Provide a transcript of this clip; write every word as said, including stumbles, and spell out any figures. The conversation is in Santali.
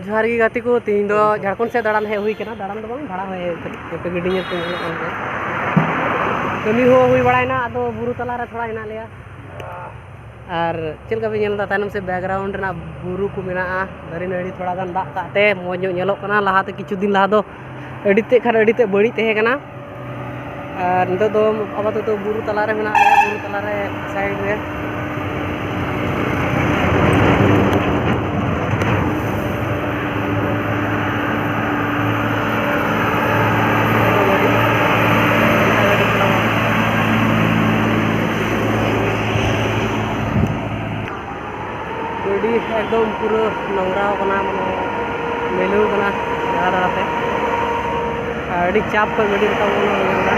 ᱡᱚᱦᱟᱨ ᱜᱮ ᱜᱟᱛᱮ ᱠᱚ, ᱛᱮᱦᱮᱧ ᱫᱚ ᱡᱷᱟᱲᱠᱷᱚᱸᱰ ᱥᱮᱫ ᱫᱟᱬᱟᱱ ᱦᱮᱡ ᱦᱩᱭ ᱠᱟᱱᱟ᱾ ᱫᱟᱬᱟᱱ ᱫᱚ ᱵᱟᱝ, ᱵᱷᱟᱲᱟ ᱦᱚᱸ ᱦᱮᱡ ᱦᱩᱭ ᱠᱟᱱᱟ᱾ ᱱᱚᱛᱮ ᱜᱟᱹᱰᱤ ᱧᱮᱞ ᱯᱮ, ᱧᱮᱞᱚᱜ ᱠᱟᱱ ᱜᱮᱭᱟ᱾ ᱠᱟᱹᱢᱤ ᱦᱚᱸ ᱦᱩᱭ ᱵᱟᱲᱟᱭᱮᱱᱟ, ᱟᱫᱚ ᱵᱩᱨᱩ ᱛᱟᱞᱟ ᱨᱮ ᱛᱷᱚᱲᱟ ᱦᱮᱱᱟᱜ ᱞᱮᱭᱟ᱾ ᱟᱨ ᱪᱮᱫ ᱞᱮᱠᱟ ᱯᱮ ᱧᱮᱞ ᱮᱫᱟ, ᱛᱟᱭᱱᱚᱢ ᱥᱮᱫ background ᱨᱮᱱᱟᱜ ᱵᱩᱨᱩ ᱠᱚ ᱢᱮᱱᱟᱜᱼᱟ, ᱫᱟᱨᱮ ᱱᱟᱹᱲᱤ ᱛᱷᱚᱲᱟ ᱜᱟᱱ ᱫᱟᱜ ᱠᱟᱜ ᱛᱮ ᱢᱚᱡᱽ ᱧᱚᱜ ᱧᱮᱞᱚᱜ ᱠᱟᱱᱟ᱾ ᱞᱟᱦᱟᱛᱮ ᱠᱤᱪᱷᱩ ᱫᱤᱱ ᱞᱟᱦᱟ ᱫᱚ ᱟᱹᱰᱤ ᱛᱮᱫ ᱠᱷᱟᱱ ᱟᱹᱰᱤ ᱛᱮᱫ ᱵᱟᱹᱲᱤᱡ ᱛᱟᱦᱮᱸ ᱠᱟᱱᱟ᱾ ᱟᱨ ᱱᱤᱛᱚᱜ ᱫᱚ ᱟᱯᱟᱛᱚᱛᱚ ᱵᱩᱨᱩ ᱛᱟᱞᱟᱨᱮ ᱢᱮᱱᱟᱜ ᱞᱮᱭᱟ, ᱵᱩᱨᱩ ᱛᱟᱞᱟᱨᱮ side ᱨᱮ᱾ ᱜᱟᱹᱰᱤ ᱮᱠᱫᱚᱢ ᱯᱩᱨᱟᱹ ᱱᱚᱝᱨᱟ ᱟᱠᱟᱱᱟ, ᱢᱟᱱᱮ ᱢᱤᱞᱟᱹᱣ ᱟᱠᱟᱱᱟ ᱫᱟᱬᱟ ᱫᱟᱬᱟᱛᱮ᱾ ᱟᱨ ᱟᱹᱰᱤ ᱪᱟᱯ ᱠᱷᱚᱡ ᱜᱟᱹᱰᱤ ᱨᱟᱠᱟᱵ ᱠᱟᱱᱟ, ᱧᱮᱞ ᱫᱟ᱾